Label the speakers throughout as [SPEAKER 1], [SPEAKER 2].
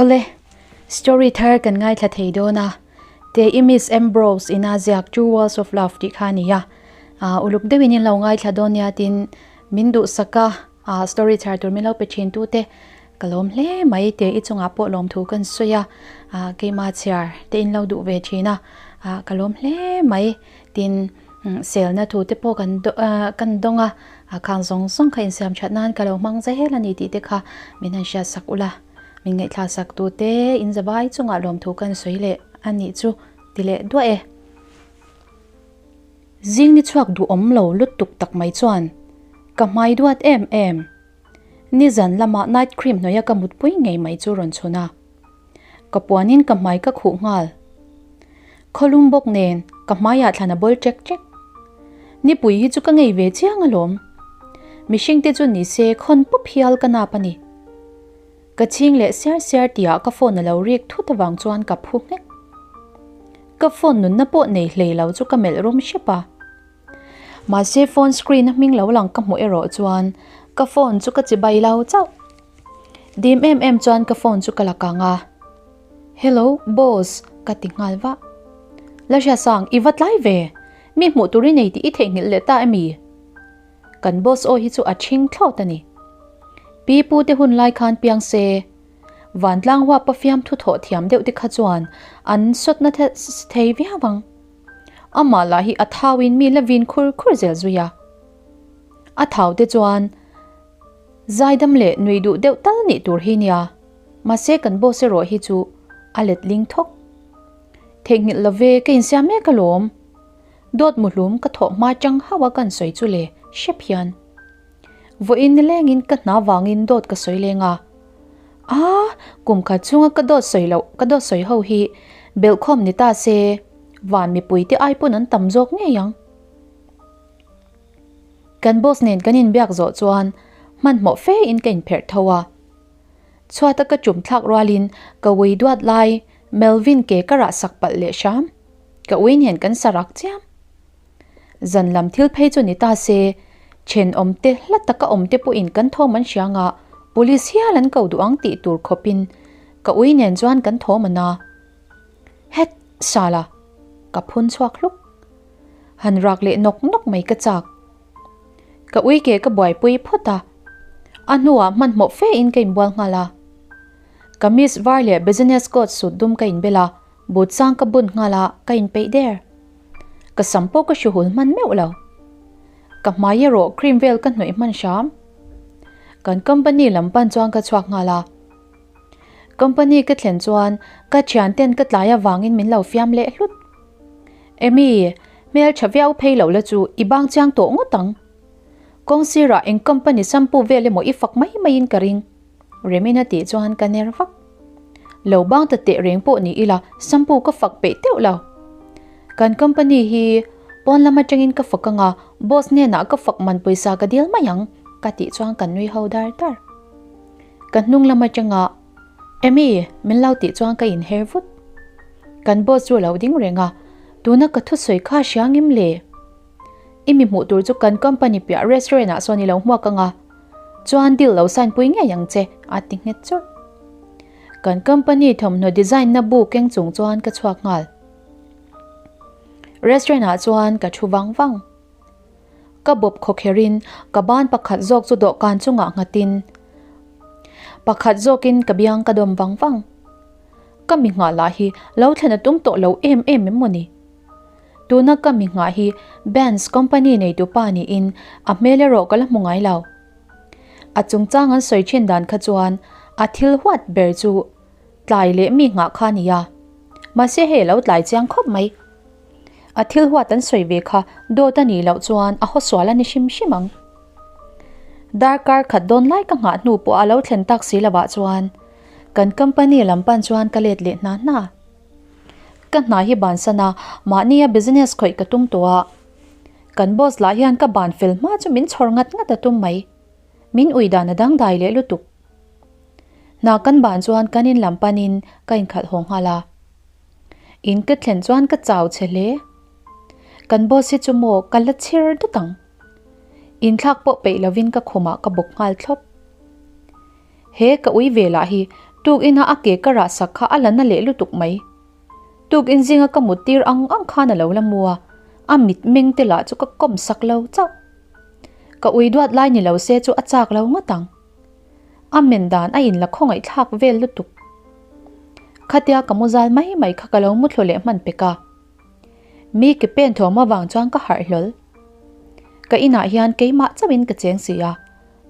[SPEAKER 1] Awle, story thar kan ngaithla thei dawn a, te i Miss Ambrose ina ziak Two Worlds of Love tih kha a ni a, uluk deuhin in lo ngaithla dawn nia tin min duhsak a, story chhar tur min lo pe thin tu te ka lawm hle mai te i chungah pawh lawmthu kan sawi a, keimah chhiar te in lo duh ve thin a, ka lawm hle mai tin selna thu te pawh kan kan dawng a, khang zawng zawng kha insiam that nan ka lo hmang zel a ni tih te kha min han hriat sak ula, min ngaihthlak sak tu te in zabai chungah lawmthu kan sawi leh a nih chu ti leh duah e. Zing ni chhuak duhawm lo lutuk tak mai chuan ka hmai duat em em. Nizan lama night cream hnuaia ka mutpui ngei mai chu rawn chhun a. Ka puanin ka hmai ka khuh nghal. Khawlum bawk nen ka hmaiah thlan a bawl ṭek ṭek. Nipui hi chu ka ngei ve chiang alawm. Mihring te chu ni se khawn pup hial ka nap a ni. Ka chhing leh siar siar tihah ka phone a lo rik thut avang chuan ka phu nghek. Ka phone nunna pawh nei hlei lo chu ka melh rum hrep a. Mahse phone screen a hming lo lang ka hmuh erawh chuan ka phone chu ka chi bai lo chauh. Dim em em chuan ka phone chu ka la kang a. Hello boss ka ti nghal vah. La hria sang i va tlai ve. Mi hmuh tur i nei tih i theihnghilh leh ta emi? Kan boss aw hi chu a thing thlawt a ni. Pi pu te hun lai khan piang se. Vantlang huapa fiamthu thawh thiam deuh te kha chuan an sawtna thei viau ang. Amah lah hi a thauin mi la vin khur khur zel zui a. A thau te chuan zaidam leh nui duh deuh tal nih tur hi nia. Mahse kan boss erawh hi chu a letling thawk. Theihnghilh love ka insiam mek alawm. Dawt muhlum ka thawh hma chang hauh a kan sawi chu le hrep hian. Vawiin nilengin ka hna vangin dawt ka sawi leng a. A, kum khat chhunga ka dawt sawi loh ka dawt sawi ho hi belhkhawm ni ta se van mipui te ai pawn an tam zawk ngei ang. Kan boss nen kan inbiak zawh chuan hmanhmawh fe in ka inpherh tho a. Chhuata ka chum thlak rualin ka ui duat lai Melvin ke ka rah sak palh leh hram. Ka ui nen kan sa rak chiam. Zan lam thil phei chu ni ta se, thenawm te hla taka awm te pawhin kan thawm an hria nga, police hial an ko duh ang tih tur khawpin ka ui nen chuan kan thawm a na. Het! Sala! Ka phun chhuak hluk. Han rak leh nawk nawk mai ka chak. Ka ui ke ka buaipui phawt a, a hnuah hmanhmawh fe in ka inbual nghal a. Kamis var leh business coat suit dum ka inbel a, But sang ka bun nghal a, ka inpeih der. Ka sam pawh ka hruhul hman meuh lo. Ka hmai erawh cream vel ka hnawih hman hram. Kan company lam pan chuan ka chhuak nghal a. Company ka thlen chuan ka thian ten ka tlai avangin min lo fiam leh hlut. Amy, hmel tha viau phei lo la chu i bang chiang tawh ngawt ang. Kawng sirah eng company shampoo vel emaw i fak mai maiin ka ring. Remina tih chuan ka ner vak. Lo bang ta teh reng pawh ni ila shampoo ka fak peih teuh lo. Kan company hi pawn lam atangin ka fak anga boss hnenah ka fak man pawisa ka dil mai ang ka tih chuan kan nui ho dar dar. Ka hnung lam atanga Amy min lo tih chuan ka inher vut. Kan boss chu a lo ding reng a, tuna ka thusawi kha hria ngim le? I mi hmuh tur chu kan company piah restaurant ah sawn i lo hmuak anga. Chuan deal lo sign pui ngei ang che, a ti nghet chawrh. Kan company thawmhnaw design na bu keng chung chuan ka chhuak nghal. Restaurant ah chuan ka thu vang vang. Ka bawp khawkherin ka ban pakhat zawk chu dawhkan chungah nghatin pakhat zawkin ka biang ka dawm vang vang. Ka mi nghah lah hi lo thlen a tum tawh lo em em em mawni. Tuna ka mi nghah hi Benz company neitu pa niin a hmel erawh ka la hmu ngai lo. A chungchang an sawi thin dan kha chuan a thil huat ber chu tlai leh mi nghah kha a ni a. Mahse hei a lo tlai chiang khawp mai. A thil huat an sawi ve kha dawt a nih loh chuan a hawsual a ni hrim hrim ang. Darkar khat dawn lai ka nghah hnu pawh a lo thlen tak si lovah chuan kan company lam pan chuan ka let leh hna hna. Ka hna hi bansan a, mahnia business khawih ka tum tawh a. Kan boss lah hian ka ban fel hma chu min chhawr ngat ngat a tum mai. Min ui dan a dangdai leh lutuk. Hna kan ban chuan kan in lam panin ka inkhalh haw nghal a. In ka thlen chuan ka chau che hle. Kan boss hi chu maw ka la chhir dut ang. Inthlak pawh peih lovin ka khumah ka bawk nghal thlawp. He ka ui ve lah hi Tukin a a ke ka rah sak kha a la na leh lutuk mai. Tukin zinga ka mut tir ang ang khan a lo la mu a, a mit meng te lah chu ka kawm sak lo chauh. Ka ui duat lai ni lo se chu a chak lo ngawt ang. A men dan a in la khawngaih thlak vel lutuk. Khatia ka mu zal mai mai kha ka lo mu thlu leh hman pek a. Mi ke pen thawm avang chuan ka harh hlawl. Ka inah hian keimah chauhin ka cheng si a,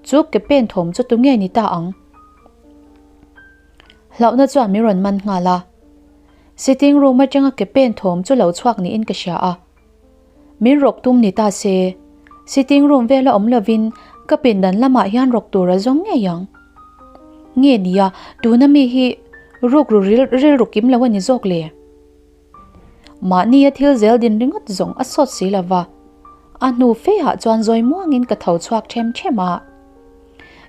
[SPEAKER 1] chu ke pen thawm chu tunge ni ta ang? Hlauhna chuan min rawn man nghal a. Sitting room atanga ke pen thawm chu lo chhuak niin ka hria a. Min rawk tum ni ta se, sitting room vela awm lovin ka pindan lamah hian rawk tur a zawng ngei ang. Nge nia, tuna mi hi rukru rilru kim lo a ni zawk le? Mahnia thil zel din ringawt zawng a sawt si lova, a hnu fe ah chuan zawi muangin ka tho chhuak them them a.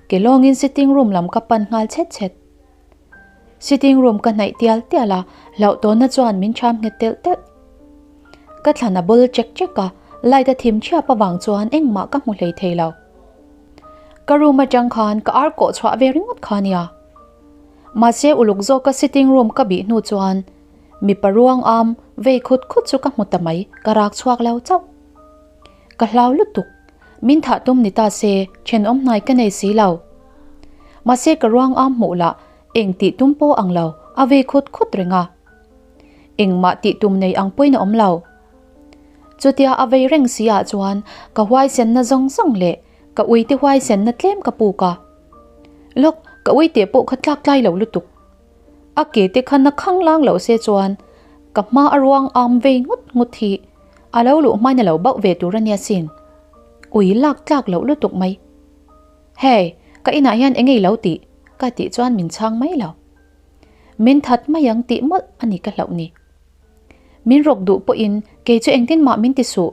[SPEAKER 1] Ke lawngin sitting room lam ka pan nghal chhet chhet. Sitting room ka hnaih tial tial a, hlauhtawnna chuan min cham nghet telh telh. Ka thlan a bul chek chek a, light a thim thiap avang chuan engmah ka hmu hlei thei lo. Ka room atang khan ka ar kawh chhuah ve ringawt kha nia. Mahse uluk zawka sitting room ka bih hnu chuan mipa ruang am vei khut khut chu ka hmu ta mai, ka rak chhuak lo chauh. Ka hlau lutuk, min thah tum ni ta se thenawm hnai ka nei si lo. Mahse ka ruang am hmuh lah eng tih tum pawh ang lo, a vei khut khut reng a. Engmah tih tum nei ang pawhin a awm lo. Chutia a vei reng si ah chuan ka huaisenna zawng zawng leh ka uite huaisenna tlem ka puk a. Lawk, ka uite pawh kha tlak tlai lo lutuk. A ke te kha na khang lang lo se chuan ka hma a ruang am vei ngut ngut hi a lo luh hmain a lo bauh ve tur a nia sin. Ui lak tlak loh lutuk mai. Hey, ka inah hian eng ei lo tih? Ka tih chuan min chhang mai lo. Min that mai ang tih mawlh a ni ka hlauh ni. Min rawk duh pawhin kei chu engtin mah min ti suh.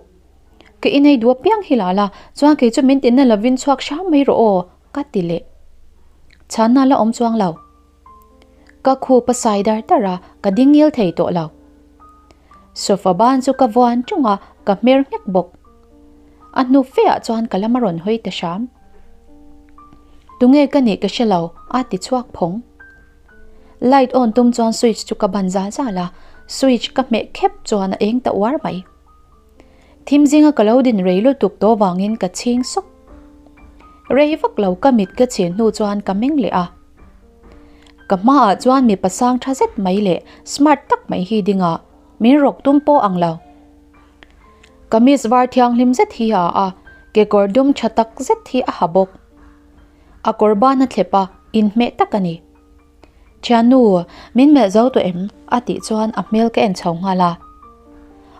[SPEAKER 1] Ka inei duh apiang hi la la, chuan kei chu min tinna lovin chhuak hram mai rawh aw, ka ti leh. Chhanna la awm chuang lo. Ka khup a sai dar dar a, ka ding ngil thei tawh lo. Sofa ban chu ka vuan ṭung a, ka hmer nghek bawk. A hnu feah chuan ka lam a rawn hawi ta hram. Tunge ka nih ka hre lo, a ti chhuak phawng. Light on tum chuan switch chu ka ban zal zal a, switch ka hmeh khep chuan a eng ta uar mai. Thim zinga ka lo din rei lutuk tawh vangin ka chhing sawk. Rei vak lo ka mit ka chhin hnu chuan ka meng leh a. Ka hmaah chuan mipa sang tha zet mai leh smart tak mai hi ding a, min rawk tum pawh ang lo. Kamis var thianghlim zet hi a a, kekawr dum tha tak zet hi a ha bawk. A kawr ban a thlep a, inhmeh tak a ni. Thiannu, min melh zo tawh em? a tih chuan a hmel ka en chho nghal a.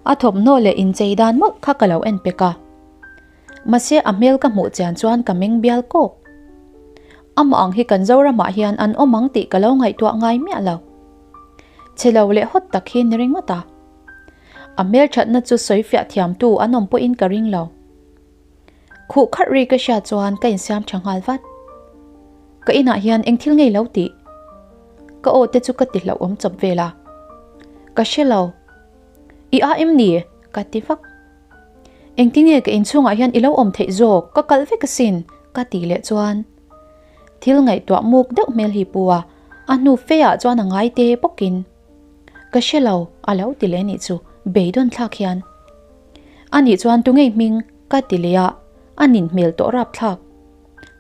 [SPEAKER 1] A thawmhnaw leh inchei dan mawlh kha ka lo en pek a. Mahse a hmel ka hmuh chian chuan ka meng bial kawk. Amah ang hi kan Zoramah hian an awm ang tih ka lo ngaihtuah ngai miah lo. Chhe lo leh hawt tak hi ni ringawt a. A hmelthatna chu sawi fiah thiamtu an awm pawhin ka ring lo. Khuh kharh ri ka hriat chuan ka insiam tha nghal vat. Ka inah hian eng thil ngei lo tih? Ka aw te chu ka ti hlauhawm chawp vel a. Ka hre lo. I a em ni? Ka ti vak. Engtinge ka inchhungah hian i lo awm theih zawk? Ka kalh vek asin ka tih leh chuan thil ngaihtuah muk deuh hmel hi pu a, a hnu fe ah chuan a ngai te bawkin ka hre lo a lo ti leh nih chu beidawn thlak hian. Anih chuan tungei hming ka ti leh a, a nin hmel tawh rapthlak.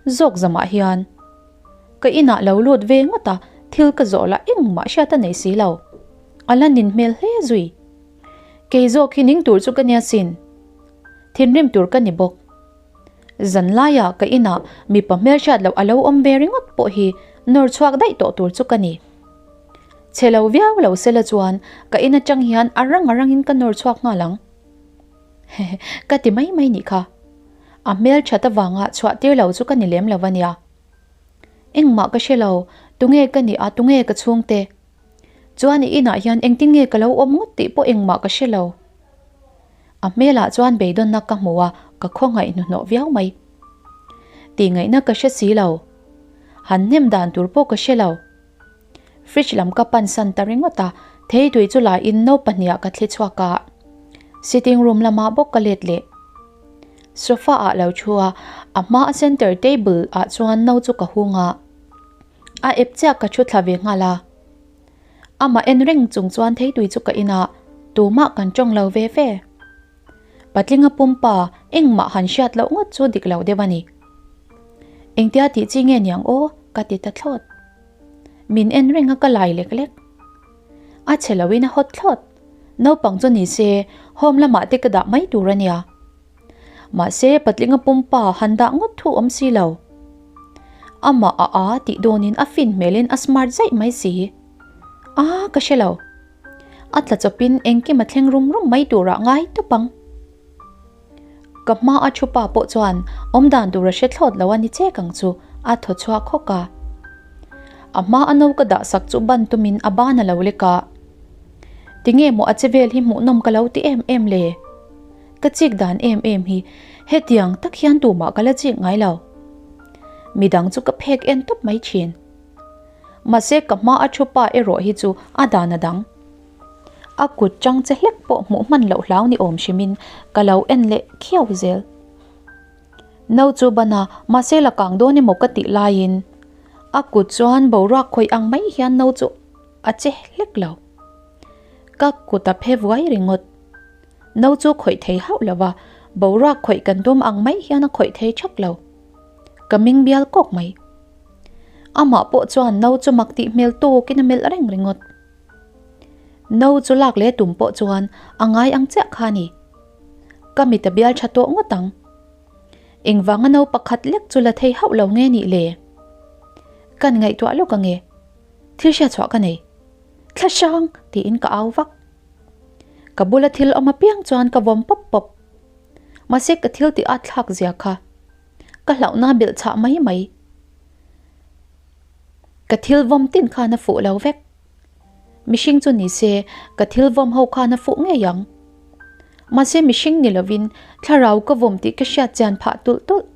[SPEAKER 1] Zawk zamah hian ka inah lo lut ve ngawt a, thil ka zawh lah engmah hriat a nei si lo. A la nin hmel hle zui. Kei zawk hi ning tur chu ka nia sin. Thinrim tur ka ni bawk. Zan laiah ka inah mipa hmelhriat loh a lo awm ve ringawt pawh hi nawr chhuak daih tawh tur chu ka ni. Chhe lo viau lo sela chuan ka in atang hian a rang a rangin ka nawr chhuak nghal ang. Hehe, ka ti mai mai nih kha. A hmel that avanga chhuah tir lo chu ka ni lem lo a nia. Engmah ka hre lo, tunge ka nih a, tunge ka chhungte. Chuan i inah hian engtin nge ka lo awm ngawt tih pawh engmah ka hre lo. A hmelah chuan beidawnna ka hmu a, ka khawngaih hnuhnawh viau mai. Tih ngaihna ka hre si lo. Han hnem dan tur pawh ka hre lo. Fridge lam ka pan san ta ringawt a, thei tui chu la in no pahniha ka thli chhuak a. Sitting room lamah bawk ka let leh. Sofa ah lo thu a, a hma a center table ah chuan no chu ka hung a. A ep chiah ka thu thla ve nghal a. Amah en reng chung chuan theitui chu ka in a, tumah kan tawng lo ve ve. Patlinga pumpa engmah han hriat loh ngawt chu dik lo deuh a ni. Engtia tih chi nge niang aw ka ti ta thlawt. Min en reng a ka lai lek lek. A chhe loin a hawt thlawt. Naupang chu ni se home lamah te ka dah mai tur a nia. Mahse patlinga pumpa han dah ngawt thu awm si lo. Amah a a tih dawnin a fin hmelin a smart zaih mai si. A ka hre lo. A tla chawpin engkim a thleng rum rum mai turah ngai tawp ang. Ka hma a thu pa pawh chuan awmdan tur a hre thlawt lo a ni chek ang chu a thaw chhuak hawk a. A hma a no ka dah sak chu ban tumin a ban a lo lek a. Tinge maw a che vel hi hmuhnawm ka lo ti em em le? Ka chik dan em em hi hetiang tak hian tumah ka la chik ngai lo. Midang chu ka phek en tawp mai thin. Mahse ka hma a thu pa erawh hi chu a dan a dang. A kut chang che hlek pawh hmuh hman loh hlau ni awm hrimin ka lo en leh khiau zel. No chu ban a, mahse la kang dawn emaw ka tih laiin a kut chuan boruak khawih ang mai hian no chu a che hlek lo. Ka kut a phe vuai ringawt. No chu khawih thei hauh lo va, boruak khawih kan tum ang mai hian a khawih thei thak lo. Ka ming bial kawk mai. Amah pawh chuan no chu mak tih hmel tawkin a melh reng ringawt. No chu lak leh tum pawh chuan a ngai ang chiah kha a ni. Ka mit a bial tha tawh ngawt ang. Engvanga no pakhat lek chu la thei hauh lo nge nih le? Kan ngaihtuah lawk ange. Thil hriatchhuah ka nei. Thla hrang! tiin ka au vak. Ka bula thil awm apiang chuan ka vawm pawp pawp. Mahse ka thil tih a thlak zia kha. Ka hlauhna belh chhah mai mai. Ka thil vawm tin khan a fuh lo vek. Mihring chu ni se ka thil vawm ho khan a fuh ngei ang. Mahse mihring ni lovin thlarau ka vawm tih ka hriat chian phah tulh tulh.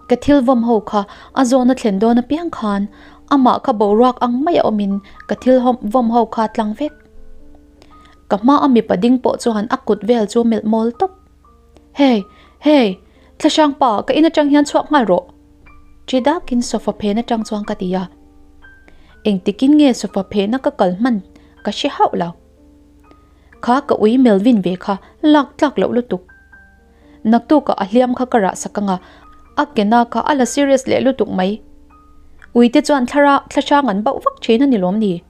[SPEAKER 1] Ka thil vawm ho kha a zawn a thlen dawn apiang khan amah kha boruak ang mai a awmin ka thil vawm ho kha tlang vek. Ka hma a mipa ding pawh chuan a kut vel chu melh mawl tawp. Hey! Hey! Thlahrang pa, ka in atang hian chhuak nghal rawh! Ṭi dakin sofa phen atang chuan ka ti a. Engtikin nge sofa phena ka kal hman ka hre hauh lo. Kha ka ui Melvin ve kha lak tlak loh lutuk. Naktukah a hliam kha ka rah sak anga, a kena kha a la serious leh lutuk mai. Uite chuan thlara thlahrang an bauh vak thin a ni lawm ni?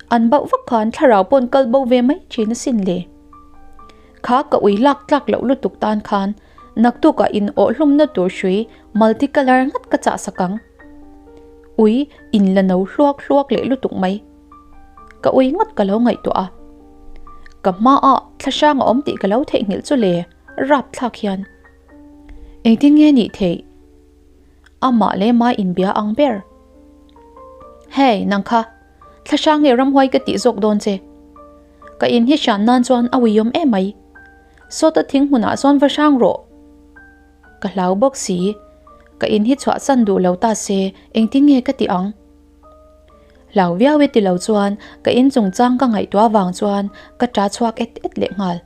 [SPEAKER 1] An bauh vak khan thlarau pawn kal bo ve mai thin asin le. Kha ka ui lak tlak loh lutuk tan khan naktukah in awh hlumna tur hrui multi colour ngat ka chah sak ang. Ui in la no hluak hluak leh lutuk mai. Ka ui ngawt ka lo ngaihtuah a. Ka hmaah thlahrang a awm tih ka lo theihnghilh chu le, rapthlak hian. Engtin nge nih theih? Amah leh mai inbia ang ber. Hey, nang kha, thlahrang nge ramhuai ka tih zawk dawn che? Ka in hi hran nan chuan a uiawm em mai. Sawta thing hmunah sawn va hrang rawh. Ka hlau bawk si. Ka in hi chhuahsan duh lo ta se, engtin nge ka tih ang? Hlau viau e ti lo chuan ka in chungchang ka ngaihtuah vang chuan ka ta chhuak et et leh nghal.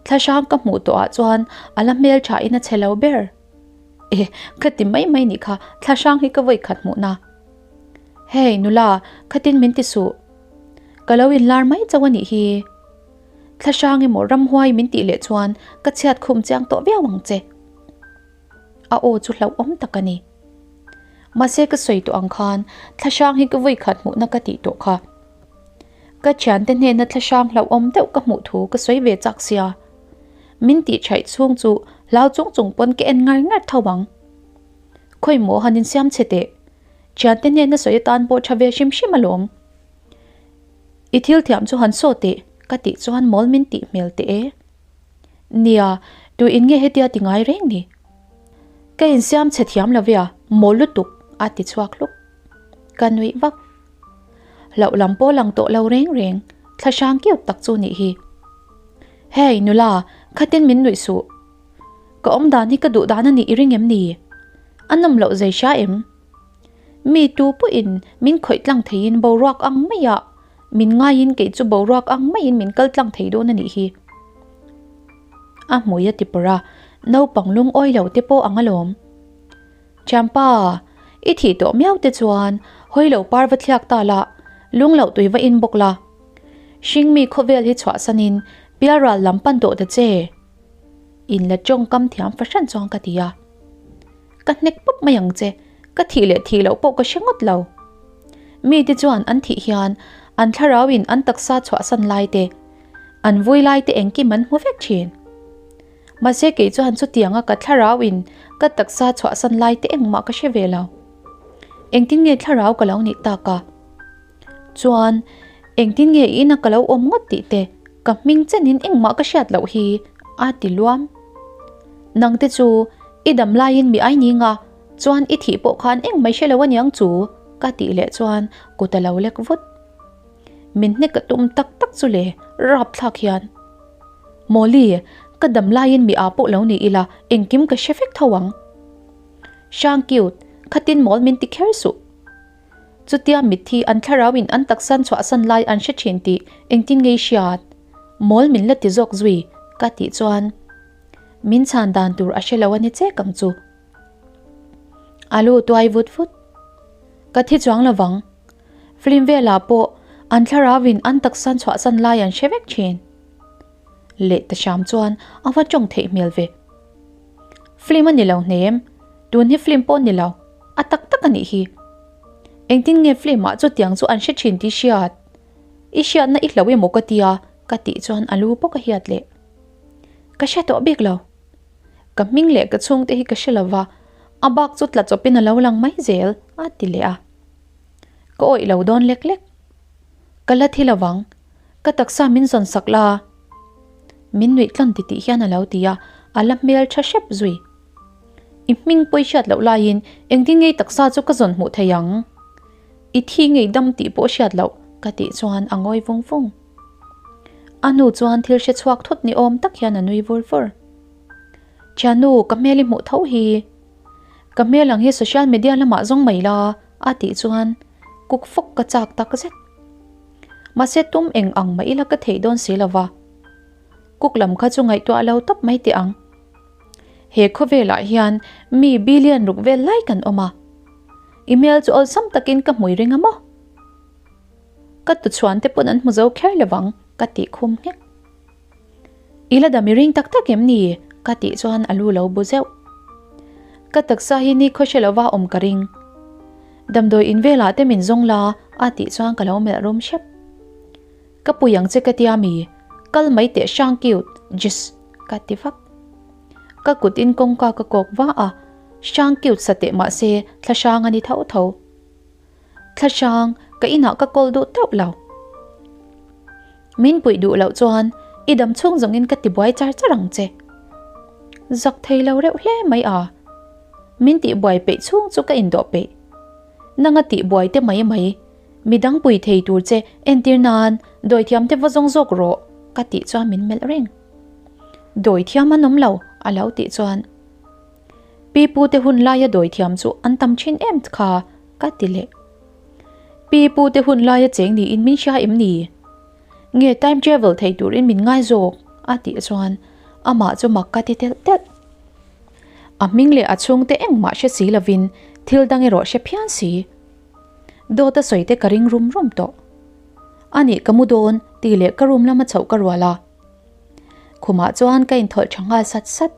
[SPEAKER 1] Thlahrang ka hmuh tawh ah chuan a la hmel tha in a chhe lo ber. E, ka ti mai mai nih kha, thlahrang hi ka vawi khat hmuh na. Hey, nula, khatin min ti suh. Ka lo in lar mai chauh a nih hi. Thlahrang emaw ramhuai min tih leh chuan ka chhiat khum chiang tawh viau ang che. A aw chu hlauhawm tak a ni. Mahse ka sawi tawh ang khan thlahrang hi ka vawi khat hmuhna ka tih tawh kha. Ka thiante hnena thlahrang hlauhawm deuh ka hmuh thu ka sawi ve chak sia. Min tih thaih chhung chu hlau chung chung pawn ka en ngar ngar tho ang. Khawi maw han insiam chhe teh. Thiante hnena sawi atan pawh tha ve hrim hrim alawm. I thil thiam chu han saw teh ka tih chuan mawl min tih hmel teh e. Nia, tu in nge hetia ti ngai reng ni? Ka insiam chhe thiam lo via, mawl lutuk a ti chhuak hluk. Ka nuih vak. Hlauh lam pawh lang tawh lo reng reng, thlahrang kiu tak chu nih hi. Hey, nula, khatin min nuih suh. Ka awm dan hi ka duh dan a nih i ring em ni? A nawm loh zei hria em? Mi tu pawhin min khawih tlang theiin boruak ang maiah min ngaiin kei chu boruak ang maiin min kal tlang thei dawn a nih hi. A hmui a ti pawrh a, naupang lungawi lo te pawh ang alawm. Thianpa, I thih tawh miau te chuan hawi lo par va thliak ta la, lung loh tui va in bawk la. Hringmi khawvel hi chhuahsanin pialral lam pan tawh ta che. In la tawngkam thiam fahran chuan ka ti a. Ka hnek pawp mai ang che, ka thih leh thih loh pawh ka hre ngawt lo. Mite chuan an thih hian an thlarauin an taksa chhuahsan lai te, an vui lai te engkim an hmu vek thin. Mahse kei chuan chutianga ka thlarauin ka taksa chhuahsan lai te engmah ka hre ve lo. Engtin nge thlarau ka lo nih tak a? Chuan engtin nge ina ka lo awm ngawt tih te ka hming chenin engmah ka hriat loh hi a ti luam. Nangte chu i dam laiin mi ai ning a, chuan i thih pawh khan engmah i hre lo aniang chu ka tih leh chuan kut a lo lek vut. Min hnek a tum tak tak chu le rapthlak hian. Mawli, ka dam laiin mi aa pawh lo ni ila engkim ka hre vek tho ang. Hrang cute, khatin mawl min ti kher suh. Chutia mitthi an thlarauin an taksan chhuahsan lai an hre thin tih engtin ngei hriat? Mawl min la ti zawk zui ka tih chuan min chhan dan tur a hre lo a ni chek ang chu. A lu tuai vut vut. Ka thi chuang lovang. Film velah pawh an thlarauin an taksan chhuahsan lai an hre vek thin. Leh ta hram chuan a va tawng theih hmel ve. Film a ni lo hnem, tun hi film pawh ni lo, a tak tak a nih hi. Engtin nge film ah chutiang chu an hre thin tih hriat? I hriatna i hlo emaw ka tia ka tih chuan a lu bawk a hiat leh. Ka hre tawh bik lo. Ka hming leh ka chhungte hi ka hre lo va, a bak chu tla chawpin a lo lang mai zel a ti leh a. Ka awih lo dawn lek lek. Ka la thi lovang, ka taksa min zawn sak la. Min nuih tlawn titih hian a lo ti a, a la hmel tha hrep zui. I hming pawi hriat loh laiin engtin ngei taksa chu ka zawn hmuh thei ang? I thi ngei dam tih pawh hriat loh ka tih chuan a ngawi vung vung. A hnu chuan thil hre chhuak thut ni awm tak hian a nui vur vur. Thiannu, ka hmel i hmuh tho hi. Ka hmel ang hi social media lamah zawng mai la a tih chuan kuk fawk ka chak tak zet. Mahse tum eng ang mah ila ka theih dawn si lova. Kuk lam kha chu ngaihtuah lo tawp mai teh ang. He khawvelah hian mi billion ruk vel lai kan awm a. I hmel chu awlsam takin ka hmui ring a maw? Ka tuchhuan te pawn an hmu zo kher lovang ka tih khum nghek. I la dam i ring tak tak em ni? Ka tih chuan a lu lo bu zeuh. Ka taksa hi ni khaw hre lova awm ka ring. Damdawi in velah te min zawng la a tih chuan ka lo melh rum hrep. Ka pui ang che ka tia mi, kal mai teh hrang cute, jis ka ti vak. Ka kut in kawngka ka kawk va a, hrang cute sa teh mahse thla hrang a ni tho tho. Thla hrang, ka inah ka kawl duh teuh lo. Min puih duh loh chuan i dam chhung zawngin ka tibuai char char ang che. Zak thei lo reuh hle mai a. Min tihbuai peih chhung chu ka indawh peih. Nanga tihbuai te mai mai, midang pui thei tur che entir nan dawithiam te va zawng zawk rawh ka tih chuan min melh reng. Dawithiam an awm lo a lo tih chuan. Pi pu te hun laia dawithiam chu an tam thin em kha ka ti leh. Pi pu te hun laia cheng niin min hria em ni? Nge time travel thei turin min ngai zawk? a tih chuan amah chu mak ka ti telh telh. A hming leh a chhungte engmah hre si lovin thil dang erawh hre phian si. Dawt a sawi te ka ring rum rum tawh. Anih ka mu dawn tih leh ka room lama chhoh ka rual a. Khumah chuan ka inthawlh tha nghal sat sat.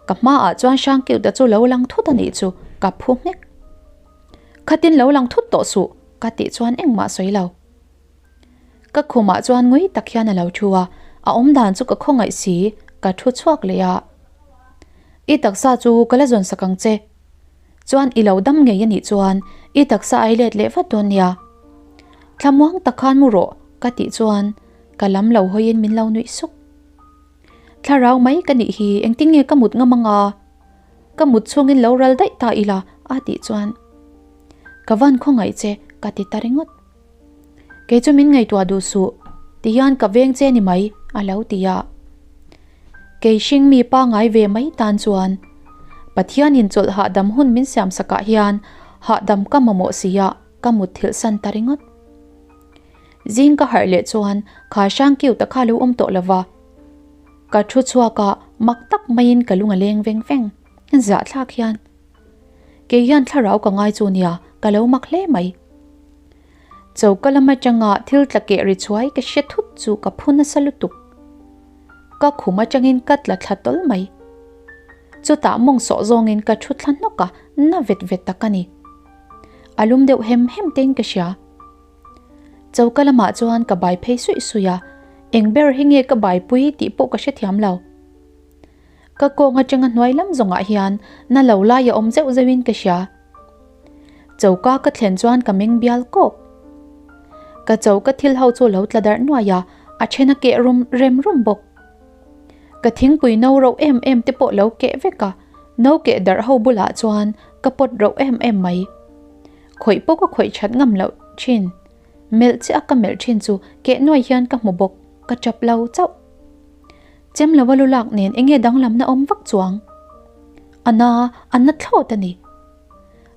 [SPEAKER 1] Ka hmaah chuan Hrangkiuta chu lo lang thut a nih chu ka phu nghek. Khatin lo lang thut tawh suh ka tih chuan engmah sawi lo. Ka khumah chuan ngui tak hian a lo thu a, a awm dan chu ka khawngaih si, ka thu chhuak leh a. I taksa chu ka la zawn sak ang che. Chuan i lo dam ngei a nih chuan i taksa ai let leh vat dawn nia. Thlamuang tak khan mu rawh ka tih chuan ka lam lo hawiin min lo nuih suk. Thlarau mai ka nih hi engtin nge ka mut ngam anga? Ka mut chhungin lo ral daih ta ila a tih chuan ka van khawngaih che ka ti ta ringawt. Kei chu min ngaihtuah duh suh tihian ka veng che ni mai a lo ti a. Kei hring mi pangai ve mai tan chuan Pathianin chawlh hahdam hun min siam sakah hian hahdam ka mamawh si a ka mut thilh san ta ringawt. Zing ka harh leh chuan kha hrang kiu ta kha lo awm tawh lova. Ka thu chhuak a mak tak maiin ka lung a leng veng veng. Zahthlak hian. Kei hian thlarau ka ngai chu nia, ka lo mak hle mai. Choka lam atanga thil tla keh ri chhuai ka hre thut chu ka phu nasa lutuk. Ka khum atangin ka tla thla tawlh mai. Chutah mawng sawh zawngin ka thu thla hnawk a, na vet vet tak a ni. A lum deuh hem hem tein ka hria. Choka lamah chuan ka bai phei suih suih a, eng ber hi nge ka baipui tih pawh ka hrethiam lo. Ka kawng atanga hnuai lam zawngah hian na lo lai a awm zeuh zeuhin ka hria. Choka ka thlen chuan ka meng bial kawk. Ka choka thil ho chu lo tla darh nuai a, a then a keh rum rem rum bawk. Ka thingpui no rauh em em te pawh lo keh vek a, no keh darh ho bulah chuan ka pawt rauh em em mai. Khawih pawh ka khawih that ngam loh thin. Melh chiah a ka melh thin chu keh nuai hian ka hmu bawk, ka tap lo chauh. Chem lova lu lak nen enge danglamna awm vak chuang? A na, a na thlawt a ni.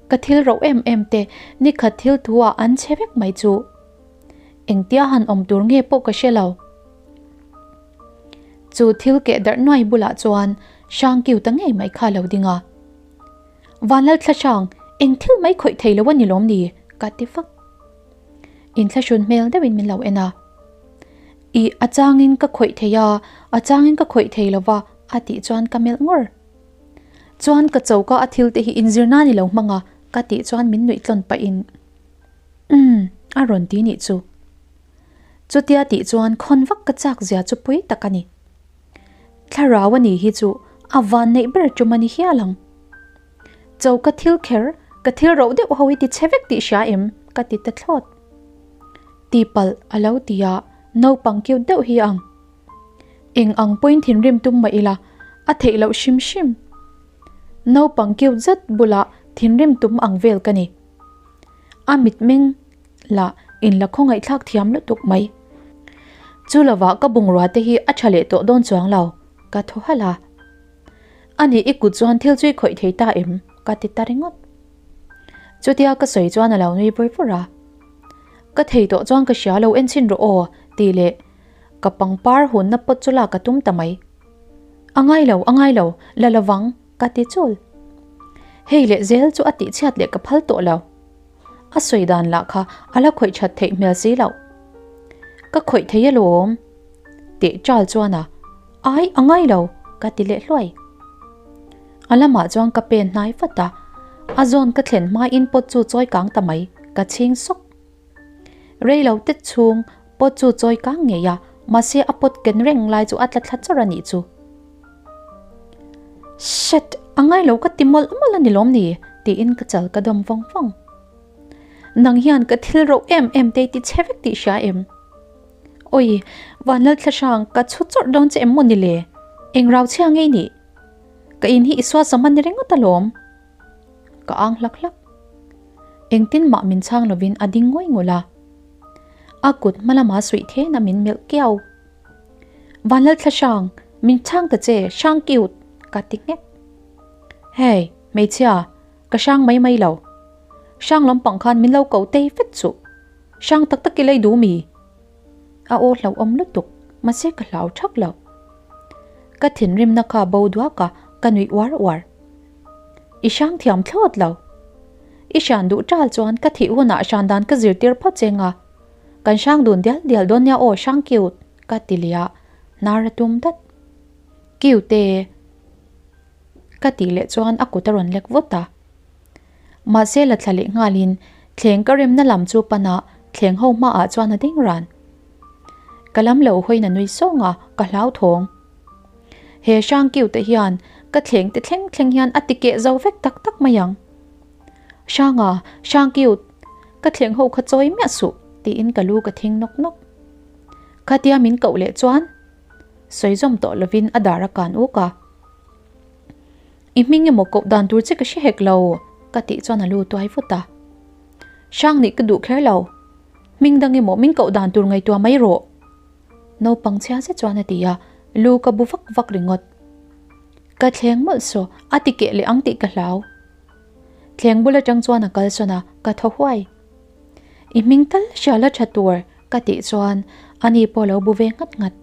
[SPEAKER 1] Ka thil rauh em em te nikhat thil thu ah an chhe vek mai chu. Engtia han awm tur nge pawh ka hre lo. Chu thil keh darh nuai bulah chuan Hrang kiu ta ngei mai kha lo ding a. Vanlal thla hrang, eng thil mai khawih thei lo a ni lawm ni? ka ti vak. Inthlahrun hmel deuhin min lo en a. Ih, a changin ka khawih thei a, a changin ka khawih thei lo va, a tih chuan ka melh ngawr. Chuan ka choka a thil te hi inzir nan i lo hmang a, ka tih chuan min nuih tlawn pahin Umm, a rawn ti nih chu. Chutia tih chuan khawn vak ka chak zia chu pui tak a ni. Thlarau a ni hi chu a van neih ber tum a ni hial ang. Choka thil kher, ka thil roh deuh ho i ti chhe vek tih hria em? ka ti ta thlawt. Tipalh a lo ti a, naupang cute deuh hi ang. Eng ang pawhin thinrim tum mah ila, a theih loh hrim hrim. Naupang cute zet bulah thinrim tum ang vel ka ni. A mitmeng lah in la khawngaihthlak thiam lutuk mai. Chu lovah ka bungrua te hi a tha leh tawh dawn chuang lo, ka thaw halh a. Ani i kut chuan thil chu i khawih thei ta em? ka ti ta ringawt. Chutia ka sawi chuan a lo nui vur vur a. Ka thei tawh chuan ka hria lo en chhin rawh aw tih leh ka pangpar hunna pawt chu lak ka tum ta mai. A ngai lo, a ngai lo, la lovang ka ti chul. Hei leh zel chu a tihchhiat leh ka phal tawh lo. A sawi dan lah kha a la khawih that theih hmel si loh. Ka khawih thei alawm teh chal chuan a, ai a ngai lo ka ti leh hluai. A lamah chuan ka pen hnai vat a, a zawn ka thlen hmain pot chu chawi kang ta mai, ka chhing sawk. Rei lo tet chhung pot chu chawi kang ngei a, mahse a pot ken reng lai chu a tla thla chawrh a nih chu. Shit! A ngai lo ka ti mawlh mawlh a ni lawm ni? tiin ka chal ka dawm vawng vawng. Nang hian ka thil rauh em em te i ti chhe vek tih hria em? Awi, Vanlal Thlahrang, ka chhu chawrh dawn che em maw ni le? Eng rau chhia ngei nih? Ka in hi i suasam a ni ringawt alawm. Ka ang hlak hlak. Engtin mah min chhang lovin a ding ngawi ngawlh a. A kut hma lama suih then a min melh kiau. Vanlal Thlahrang, min chhang ta che, hrang cute, ka ti nghek. Hey, hmeichhia, ka hrang mai mai lo. Hrang lampang khan min lo ko tei vet chuh. Hrang tak tak i lei duh mi? A aw hlauhawm lutuk, mahse ka hlau thak lo. Ka thinrimna kha bo duak a, ka nuih uar uar. I hrang thiam thlawt lo. I hran duh tal chuan ka thih hunah hran dan ka zirtir phawt che nga. Kan hrang dun dial dial dawn nia aw hrang cute ka ti leh a, hnar a tum dat. Cute ka tih leh chuan a kut a rawn lek vut a. Mahse la thla leh nghalin thleng ka remna lam chu pana thleng ho hmaah chuan a ding ran. Ka lam lo hawiin a nui sawng a, ka hlauthawng. He hrang kiu te hian ka thleng te thleng thleng hian a ti keh zo vek tak tak mai ang. Hranga, hrang kiu, ka thleng ho kha chawi miah suh tiin ka lu ka thing nawk nawk. Khatia min koh leh chuan sawi zawm tawh lovin a dar a kan uk a. I hming emaw koh dan tur che ka hre hek lo ka tih chuan a lu tuai vut a. Hrang nih ka duh kher lo. Hming dang emaw min koh dan tur ngaihtuah mai rawh. Naupang chhia zet chuan a ti a, lu ka bu vak vak ringawt. Ka thleng mawlh saw, a ti keh leh ang tih ka hlau. Thleng bul atang chuan a kal sawn a, ka thaw huai. I hming tal hria la tha tur ka tih chuan ani pawh lo bu ve nghat nghat.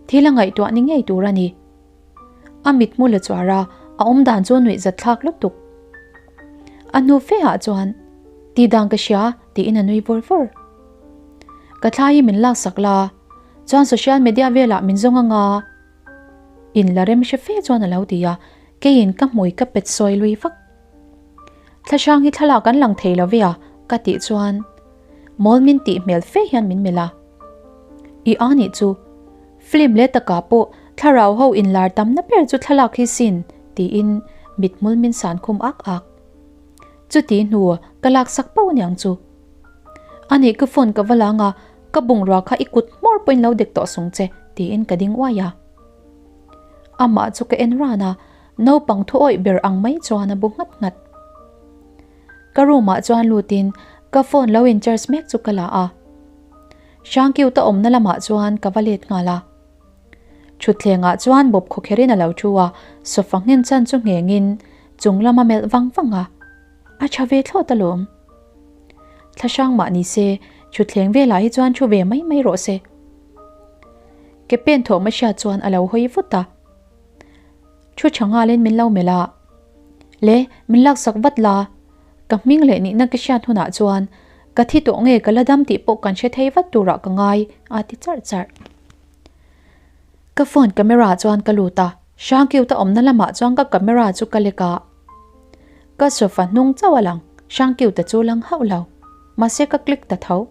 [SPEAKER 1] Thil a ngaihtuah ni ngei tur a ni. A mithmu la chuar a, a awm dan chu nuih zat thlak lutuk. A hnu fe ah chuan, Tih dan ka hria, tiin a nui vawr vawr. Ka thla hi min laksak la, chuan social media velah min zawng anga in la rem hre fe chuan a lo ti a, keiin ka hmui ka pet sawi lui vak. Thlahrang hi thlalak an lang thei lo ve a, ka tih chuan mawl min tih hmel fe hian min melh a. I a nih chu, film leh takah pawh thlarau ho inlar tamna ber chu thlalak hi sin, tiin mithmul min san khum ak ak. Chuti hnu ka laksak pauh aniang chu. Anih ka phone ka va lang a, ka bungrua kha i kut hmawr pawhin lo dek tawh sung che, tiin ka ding uai a. Amah chu ka en ran a, naupang thu awih ber ang mai chuan a bu nghat nghat. Ka room ah chuan lutin ka phone lo in charge mek chu ka la a. Hrangkiuta awmna lamah chuan ka va let nghal a. Thutthleng ah chuan bawp khawkherin a lo thu a, sofa nghen chan chu nghengin chung lam a melh vang vang a. A tha ve thlawt alawm. Thlahrang mah ni se, thutthleng velah hi chuan thu ve mai mai rawh se. Ke pen thawm a hriat chuan a lo hawi vut a. Thu tha nghalin min lo melh a. Le, min laksak vat la. Ka hming leh nihna ka hriat hunah chuan ka thi tawh nge ka la dam tih pawh kan hre thei vat turah ka ngai, a ti charh charh. Ka phone camera chuan ka lut a, Hrangkiuta awmna lamah chuan ka camera chu ka lek a. Ka sofa hnung chauh a lang, Hrangkiuta chu lang hauh lo. Mahse ka click ta tho.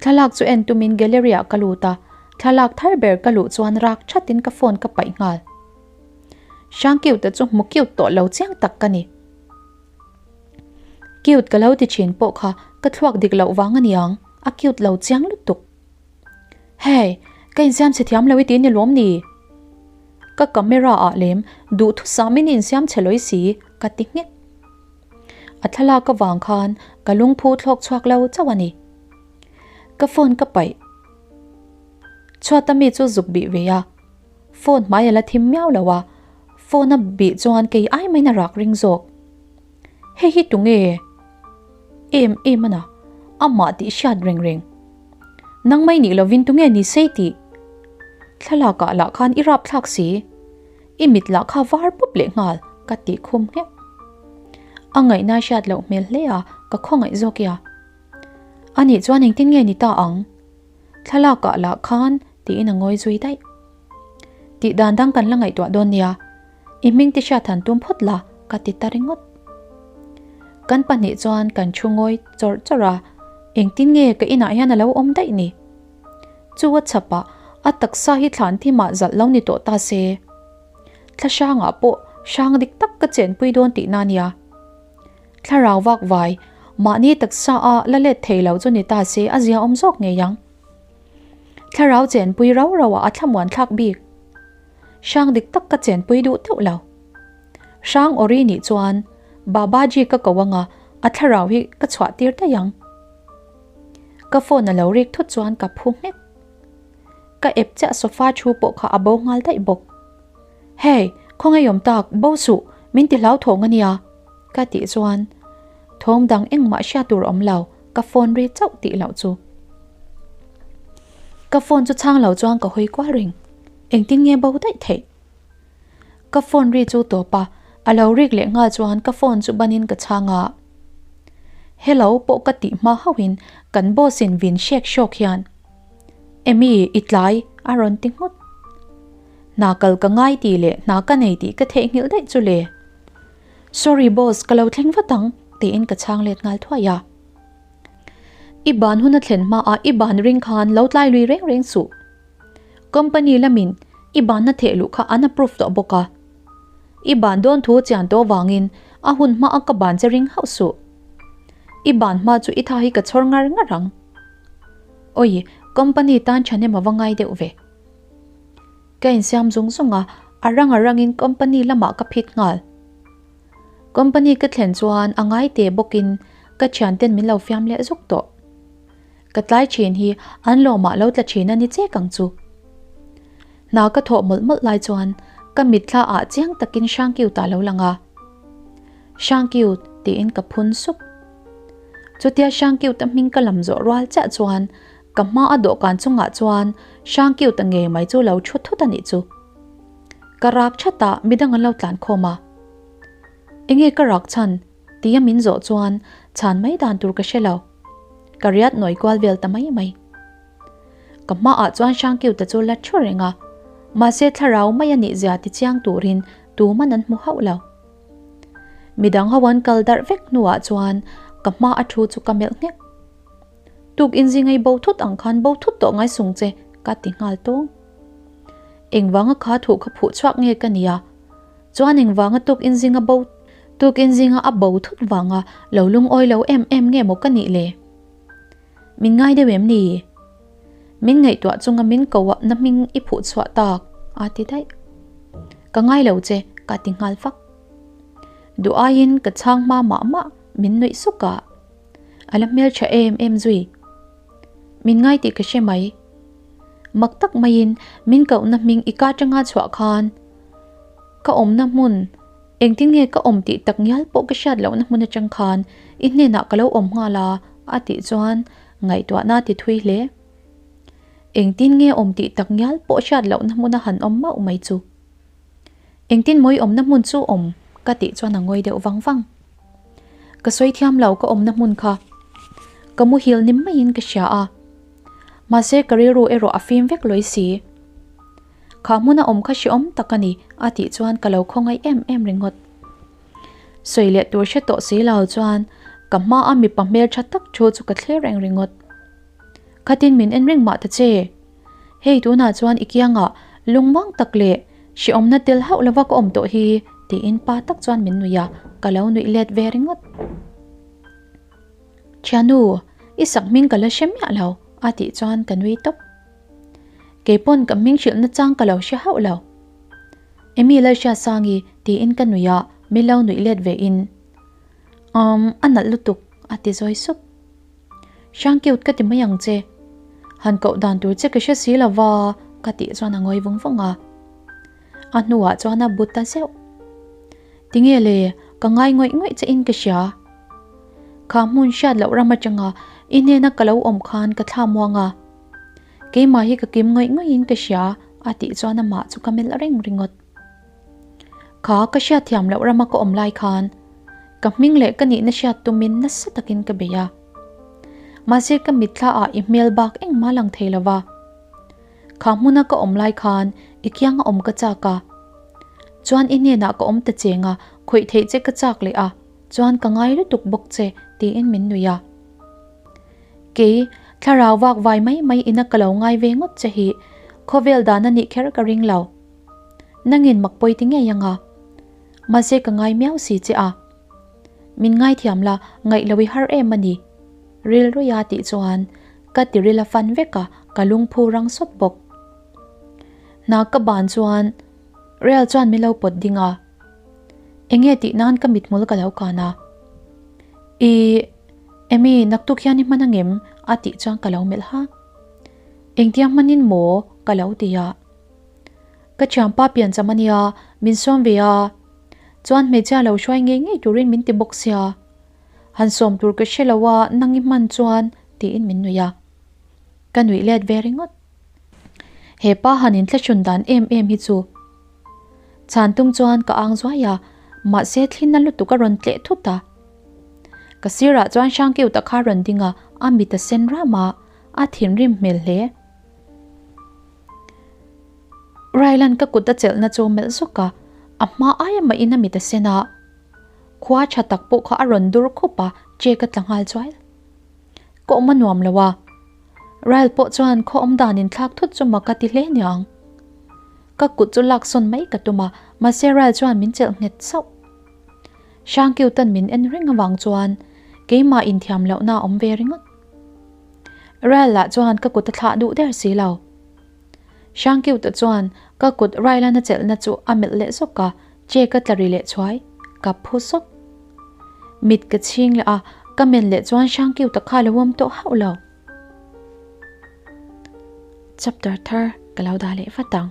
[SPEAKER 1] Thlalak chu en tumin gallery ah ka lut a, thlalak thar ber ka luh chuan rak thatin ka phone ka paih nghal. Hrangkiuta chu hmu cute tawh lo chiang tak ka ni. Cute ka lo ti thin pawh kha ka thluak dik loh vang a niang, a cute lo chiang lutuk. Hey, ka insiam chhe thiam lo i ti ni lawm ni? Ka camera ah lem duhthusam in i insiam chhe lawi si, ka ti nghek. A thlalak avang khan ka lungphu thlawk chhuak lo chauh a ni. Ka phone ka paih. Chhuata mi chu zuk bih ve a, phone hmai a la thim miau lo a, phone a bih chuan kei ai maiin a rak ring zawk. Hei hi tunge? Em em ana, amah tih hriat reng reng. Nang mai nih lovin tunge ni sei tih? Thlalakah lah khan i rap thlak si. I mit lah kha var pup leh nghal, ka tih khum nghek. A ngaihna hriat loh hmel hle a, ka khawngaih zawk ia. Anih chuan engtin nge ni ta ang? Thlalakah lah khan tiin a ngawi zui daih. Tih dan dang kan la ngaihtuah dawn nia. I hming te hriat han tum phawt la, ka ti ta ringawt. Kan pahnih chuan kan thu ngawi chawrh chawrh a, engtin nge ka inah hian a lo awm daih ni? Chu a chhapah a taksa hi thlan thimah zalh lo ni tawh ta se. Thlahrangah pawh hrang dik tak ka chenpui dawn tihna a nia. Thlarau vak vai, mahni taksa a la let thei lo chu ni ta se a zia awm zawk ngei ang. Thlarau chenpui rau rau ah a thlamuan thlak bik. Hrang dik tak ka chenpui duh teuh lo. Hrang awri nih chuan Babaji ka ko anga a thlarau hi ka chhuah tir daih ang. Ka phone a lo rik thut chuan ka phu nghek. Ka ep chiah sofa thu pawh kha a bo nghal daih bawk. Hey, khawngaih awm tak, bo suh, min ti hlauthawng a nia, ka tih chuan thawm dang engmah hriat tur awm lo, ka phone ri chauh tih loh chu. Ka phone chu chhang lo chuan ka hawi kual reng, engtin nge bo daih theih? Ka phone ri chu tawp a, a lo rik leh nghal chuan ka phone chu banin ka chhang a. Hello pawh ka tih hma hauhin kan boss in vin hrek hrawk hian, Amy, i tlai, a rawn ti nghut. Hna kal ka ngai tih leh hna ka nei tih ka theihnghilh daih chu le. Sorry boss, ka lo thleng vat ang, tiin ka chhang let nghal thuai a. I ban hun a thlen hmaah i ban ring khan lo tlai lui reng reng suh. Company lamin i banna theh luh kha an approve tawh bawk a. I ban dawn thu chian tawh vangin a hun hmaa ka ban che ring hauh suh. I ban hma chu i tha hi ka chhawr ngar ngar ang. Awi, company tan thahnem a va ngai deuh ve. Ka insiam zung zung a, a rang a rangin company lamah ka phit nghal. Company ka thlen chuan a ngai te bawkin ka thianten min lo fiam leh zuk tawh. Ka tlai thin hi an lawmah lo tla thin a ni chek ang chu. Hna ka thawh mawlh mawlh lai chuan ka mitthla ah chiang takin Hrangkiut ah lo lang a. Hrangkiut tiin ka phun sup. Chutia Hrangkiut a hming ka lam zawh rual chiah chuan ka hma a dawhkan chungah chuan Hrangkiut a ngei mai chu lo thu thut a nih chu. Ka rak that a midang an lo tlan khawm a. Enge ka rak chhan? Tia min zawh chuan chhan mai dan tur ka hre lo. Ka riat nawi kual vel ta mai mai. Ka hmaah chuan Hrangkiuta chu la thu reng a, mahse thlarau mai a nih zia ti chiang turin tuman an hmu hauh lo. Midang ho an kal darh vek hnuah chuan ka hma a thu chu ka melh nghek. Tuk inzingai bo thut ang khan bo thut tawh ngai sung che ka ti nghal tawng. Engvanga kha thu kha phuh chhuak nge ka nia? Chuan engvanga tuk inzinga bo tuk inzinga a bo thut vanga lo lungawi lo em em nge maw ka nih le? Min ngai deuh em ni? Min ngaihtuah chunga min ko ah na hming i phuh chhuah tak a ti daih. Ka ngai lo che ka ti nghal fak. Duh aiin ka chhang hma mah mah min nuih suk a. A la hmeltha em em zui. Min ngai tih ka hre mai. Mak tak maiin min kohna hming i ka tanga chhuah khan ka awmna hmun engtin nge ka awm tih tak ngial pawh ka hriat lohna hmun atang khan i hnenah ka lo awm nghal a a tih chuan ngaihtuahna ti thui hle. Engtin nge awm tih tak ngial pawh hriat lohna hmuna han awm mauh mai chu. Engtin mawi awmna hmun chu awm ka tih chuan a ngawi deuh vang vang. Ka sawi thiam lo ka awmna hmun kha. Ka muhil ni maiin ka hria a. Mahse ka rilru erawh a fim vek lawi si. Kha hmuna awm kha hreawm tak a ni a tih chuan ka lo khawngaih em em ringawt. Sawi leh tur hre tawh si lo chuan ka hma a mipa hmeltha tak thu chu ka thlir reng ringawt. Khatin min en reng mah ta che. Hei tunah chuan i kiangah lungmuang tak leh hreawmna tel hauh lova ka awm tawh hi tiin pa tak chuan min nuih a, ka lo nuih let ve ringawt. Thianu, i sak hming ka la hre miah lo a tih chuan ka nui tawp. Keipawn ka hming hrilhna chang ka lo hre hauh lo. Emi Lalhriatsangi tiin ka nuih a, min lo nuih let ve in. Umm, a nalh lutuk a ti zawi sup. Hrang cute ka ti mai ang che. Han koh dan tur che ka hre si lo va ka tih chuan a ngawi vung vung a. A hnuah chuan a bu ta zeuh. Tinge le, ka ngai ngawih ngawih che in ka hria. Kha hmun hriat loh ram atanga i hnena ka lo awm khan ka thla muang a. Keimah hi ka kim ngawih ngawih in ka hria a tih chuan amah chu ka melh reng ringawt. Kha ka hriat thiam loh rama ka awm lai khan ka hming leh ka nihna hriat tumin nasa takin ka bei a. Mahse ka mitthla ah i hmel bak engmah lang thei lova. Kha hmuna ka awm lai khan i kianga awm ka chak a. Chuan i hnenah ka awm ta cheng a, khawih theih che ka chak leh a, chuan ka ngai lutuk bawk che tiin min nuih a. Kei, thlarau vak vai mai mai ina ka lo ngai ve ngawt che hi khawvel dan a nih kher ka ring lo. Nangin mak pawi ti ngei anga. Mahse ka ngai miau si che a. Min ngaithiam la, ngaih lo i har em a ni. Rilruia tih chuan ka tiril a fan vek a, ka lungphu rang sawt bawk. Hna ka ban chuan Real chuan min lo pawt ding a. Enge tih nan ka mithmul ka lo kan a. I, Emy, naktuk hian i hman angem? a tih chuan ka lo melh ha. Engtia hmanin maw? ka lo ti a. Ka thianpa piancham a nia, min sawm ve a. Chuan hmeichhia lo hruai ngei ngei turin min ti bawk sia. Han sawm tur ka hre lo a, nang i hman chuan tiin min nuih a. Ka nuih let ve ringawt. He pa han inthlahrun dan em em hi chu. Chhan tum chuan ka ang zuai a, mahse thlinna lutuk a rawn tleh thut a. Ka sirah chuan Hrangkiuta kha rawn ding a, a mit a sen ram a, a thinrim hmel hle. Rylan ka kut a chelhna chu melh zawk a, a hma aia mahin a mit a sen a. Khua tha tak pawh kha a rawn dur khup a, check a tla nghal chuai. Ka awm a nuam lo a. Ryle pawh chuan khaw awm dan inthlak thut chu mak a ti hle niang. Ka kut chu lak sawn mai ka tum a, mahse Ryle chuan min chelh nghet sauh. Hrangkiutan min en reng avang chuan keimah inthiam lohna a awm ve ringawt. Ryle lah chuan ka kut a thlah duh der si lo. Hrangkiuta chuan ka kut Ryle-an a chelhna chu a melh leh zawk a, che ka tla ri leh chhuai, ka phu sawk. Mit ka chhing leh a, ka men leh chuan Hrangkiuta kha lo awm tawh hauh lo. Chapter thar ka lo dah leh vat ang.